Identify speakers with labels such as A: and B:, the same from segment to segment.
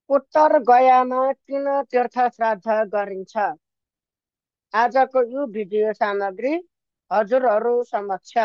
A: उत्तर गयामा किन तीर्थ श्राद्ध गरिन्छ? आजको यो भिडियो सामग्री हजुरहरू समक्ष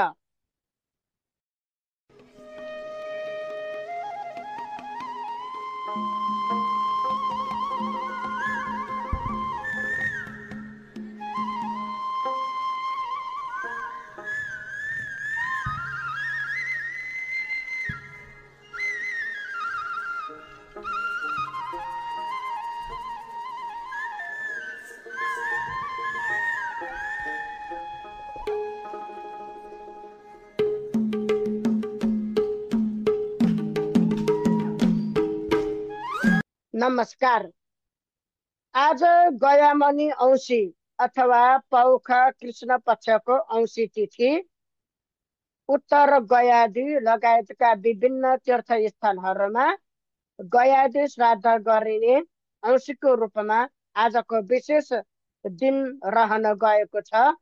A: नमस्कार। आज गयामनी औँसी अथवा पौख कृष्ण पक्षको औँसी तिथि उत्तर गयादी लगायतका विभिन्न तीर्थस्थलहरूमा गयादी श्राद्ध गरिने औँसीको रूपमा आजको विशेष दिन रहन गएको छ।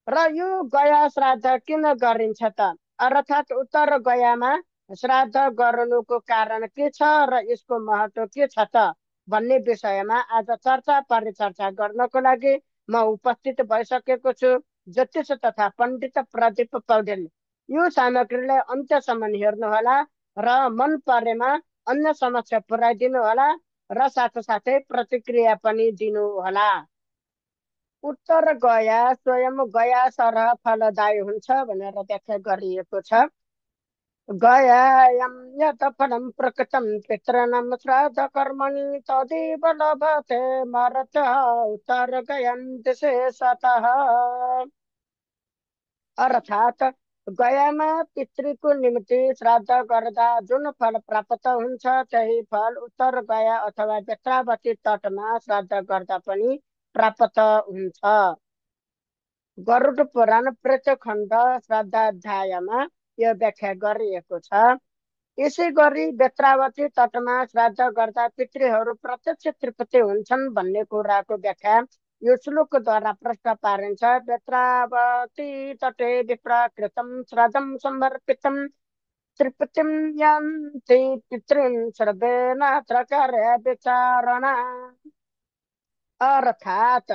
A: र यो गया श्राद्ध किन गरिन्छ त? अर्थात् उत्तर गयामा श्राद्ध गर्नुको कारण के छ र यसको महत्व के छ त भन्ने विषयमा आज चर्चा परिचर्चा गर्नको लागि म उपस्थित भइसकेको छु। ज्योतिष तथा पण्डित प्रदीप पौडेल। यो सामग्रीलाई अन्त्यसम्म हेर्नुहोला र मन परेमा अन्य समक्ष पुर्याइदिनु होला र साथसाथै प्रतिक्रिया पनि दिनुहोला। उत्तर गया स्वयं गया सरह फलदायी हुन्छ भनेर व्याख्या गरिएको छ। गयायां यत् फलं प्रकृतं पितॄणां श्राद्ध कर्मणि तदेव लभते मर्त्यः उत्तर गयां विशेषतः। अर्थात् गयामा पितृको निम्ति श्राद्ध गर्दा जुन फल प्राप्त हुन्छ त्यही फल उत्तर गया अथवा बेत्रावती तटमा श्राद्ध गर्दा पनि प्राप्त हुन्छ। गरुड पुराण प्रेतखण्ड श्राद्धाध्यायमा यो व्याख्या गरिएको छ। यसै गरी बेत्रावती तटमा श्राद्ध गर्दा पितृहरू प्रत्यक्ष तृप्ति हुन्छन् भन्ने कुराको व्याख्या यो श्लोकद्वारा प्रश्न पारिन्छ। बेत्रावती तटे विप्राकृतं श्राद्धं समर्पितं तृप्तिं यान्ति पितॄन् सर्वेनात्र कार्य विचारणा। अर्थात्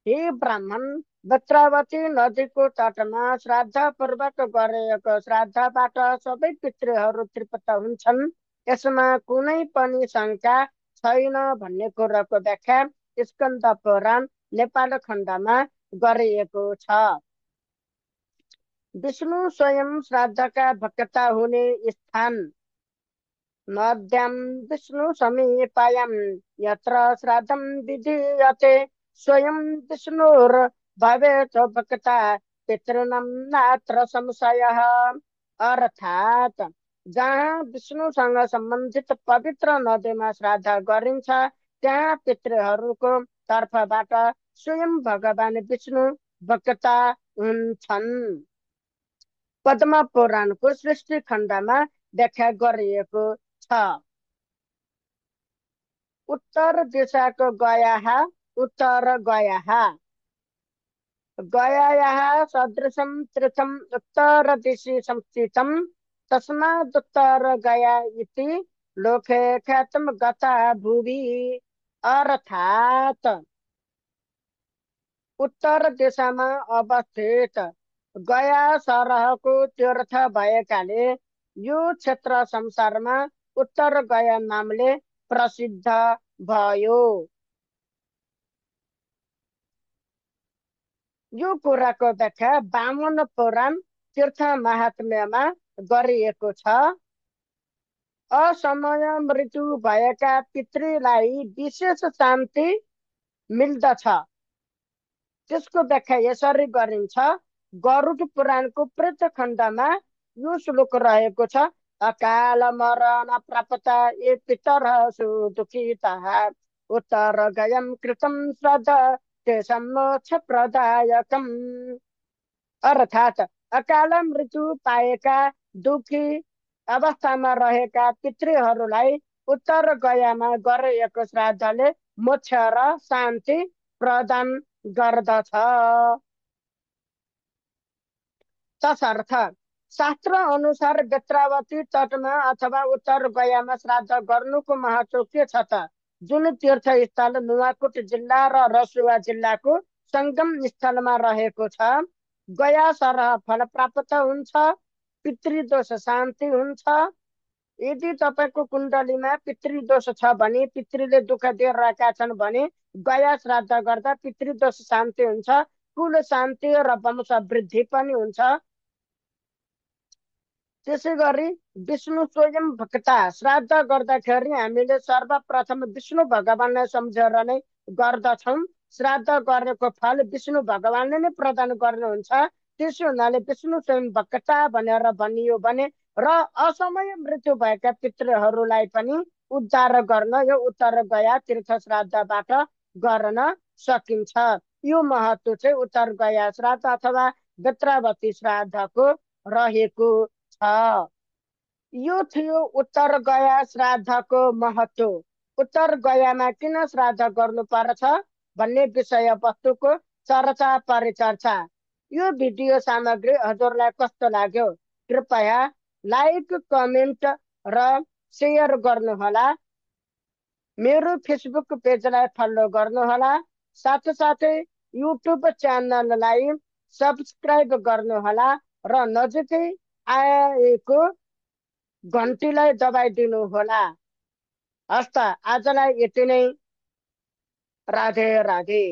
A: हे ब्राह्मण, बेत्रावती नदीको तटमा श्राद्ध पूर्वक गरेको श्राद्धबाट सबै पितृहरू तृप्त हुन्छन्, यसमा कुनै पनि शङ्का छैन भन्ने कुराको व्याख्या स्कन्द पुराण नेपाल खण्डमा गरिएको छ। विष्णु स्वयं श्राद्धका भक्ता हुने स्थान नद्यां विष्णु समीपायां यत्र श्राद्धं विधीयते स्वयं विष्णुर्भवेत् भक्ता पितॄणां नात्र संशयः। अर्थात् जहाँ विष्णुसँग सम्बन्धित पवित्र नदीमा श्राद्ध गरिन्छ त्यहाँ पितृहरूको तर्फबाट स्वयं भगवान विष्णु भक्ता हुन्छन्। पद्म पुराणको सृष्टि खण्डमा व्याख्या गरिएको छ। उत्तर दिशाको गयाः उत्तर गयाः गयायाः सदृशं तीर्थम् उत्तर दिशि संस्थितं तस्मादुत्तर गया इति लोके ख्यातं गता भुवि। अर्थात् उत्तर दिशामा अवस्थित गया सरहको तीर्थ भएकाले यो क्षेत्र संसारमा उत्तर गया नामले प्रसिद्ध भयो। यो कुराको व्याख्या वामन पुराण तीर्थ महात्म्यमा गरिएको छ। असमय मृत्यु भएका पितृलाई विशेष शान्ति मिल्दछ। त्यसको व्याख्या यसरी गरिन्छ। गरुड पुराणको प्रेत खण्डमा यो श्लोक रहेको छ। अकाल मरण प्राप्ता ये पितरः सुदुःखिताः उत्तर गयं कृतं श्राद्ध तेषां मोक्ष प्रदायकम्। अर्थात् अकाल मृत्यु पाएका दुखी अवस्थामा रहेका पितृहरूलाई उत्तर गयामा गरिएको श्राद्धले मोक्ष र शान्ति प्रदान गर्दछ। तसर्थ शास्त्र अनुसार बेत्रावती तटमा अथवा उत्तर गयामा श्राद्ध गर्नुको महत्व के छ त? जुन तीर्थस्थल नुवाकोट जिल्ला र रसुवा जिल्लाको सङ्गम स्थलमा रहेको छ। गया सरह फल प्राप्त हुन्छ, पितृदोष शान्ति हुन्छ। यदि तपाईँको कुण्डलीमा पितृदोष छ भने, पितृले दुःख दिइरहेका छन् भने गया श्राद्ध गर्दा पितृदोष शान्ति हुन्छ, कुल शान्ति र वंश वृद्धि पनि हुन्छ। त्यसै गरी विष्णु स्वयं भक्ता श्राद्ध गर्दाखेरि हामीले सर्वप्रथम विष्णु भगवानलाई सम्झेर नै गर्दछौँ। श्राद्ध गरेको फल विष्णु भगवानले नै प्रदान गर्नुहुन्छ। त्यसो हुनाले विष्णु स्वयं भक्ता भनेर भनियो भने र असमय मृत्यु भएका पितृहरूलाई पनि उद्धार गर्न यो उत्तर गया तीर्थ श्राद्धबाट गर्न सकिन्छ। यो महत्व चाहिँ उत्तर गया श्राद्ध अथवा बेत्रावती श्राद्धको रहेको छ। यो थियो उत्तर गया श्राद्धको महत्व। उत्तर गयामा किन श्राद्ध गर्नु पर्छ भन्ने विषय वस्तुको चर्चा परिचर्चा। यो भिडियो सामग्री हजुरलाई कस्तो लाग्यो? कृपया लाइक, कमेन्ट र सेयर गर्नुहोला। मेरो फेसबुक पेजलाई फलो गर्नुहोला। साथसाथै युट्युब च्यानललाई सब्सक्राइब गर्नुहोला र नजिकै आएको घन्टीलाई दबाइदिनु होला। हस्त आजलाई यति नै। राधे राधे।